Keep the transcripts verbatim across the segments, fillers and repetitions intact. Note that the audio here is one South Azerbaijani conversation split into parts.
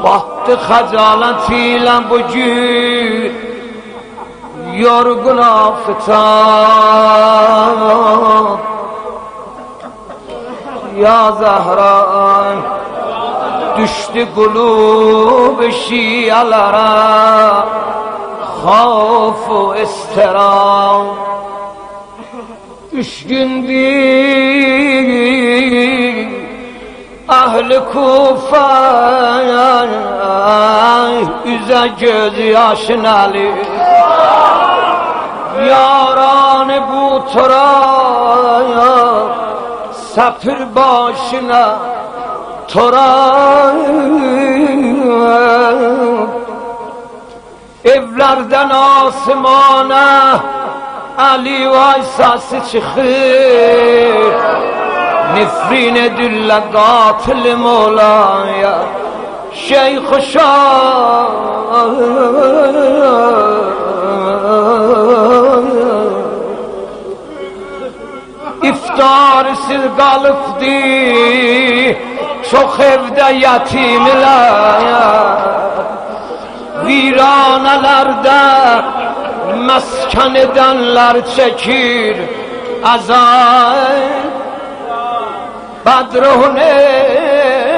باتدی خجالت ایله بو گون یورغون آفتاب. یا زهرا، دوشدو قلوب شیعه‌لره خوف و اضطراب. اوچ گوندور اهل کوفه اوزه گؤز یاشین الیر. یاران بو تورا سپیر باشینا تورا. ائولردن آسمانا علی وای سسی چیخیر. نفرین ائدیرلر قاتل مولایا، شیخ شاه. افطارسیز قالیبدی چوخ ائوده یتیملر. ویرانه‌لرده مسکن ائدنلر چکیر عذاب.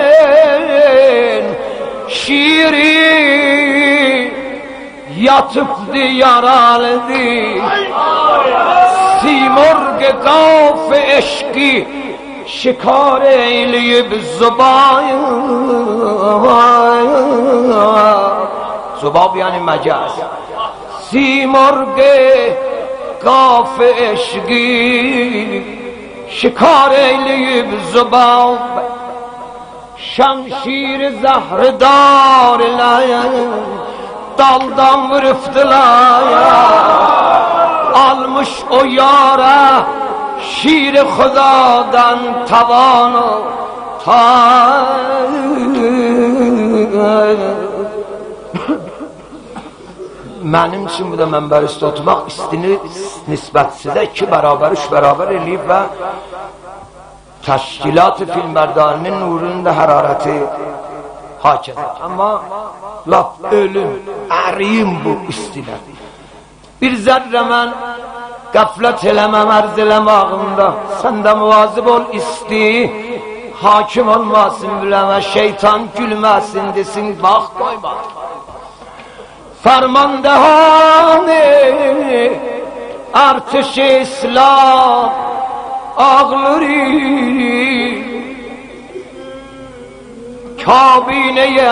بدرهنین شیری یاتیبدی، یارالیدی. سیمرغ قاف عشقی شکار ائیله‌ییب ذباب. ذباب یعنی مگس. سیمرغ قاف عشقی شکار ائیله‌ییب ذباب. شمشیر زهردار ایله دالدان ووروبدولار. آلمیش او یاره شیر خدادان توان و تاب. منیم اوچون بو دا منبر اوسته اوتورماق ایستینی نسبت سیزه ایکی برابر، اوچ برابر ائله‌ییب و تشکیلات فیلمبرداری‌نین نورونون دا حرارتی هاکذا. اما لاپ اؤلوم، اریییم بو ایستیدن. بیر ذره من غفلت ائله‌مم عرض ائله‌مه‌ییمده. سن ده مواظب اول، ایستی حاکم اولماسین بیله‌مه، شیطان گولمه‌سین، دئسین: «باخ، قویما.» فرماندهان ارتش اسلام آغلیر. کابینهٔ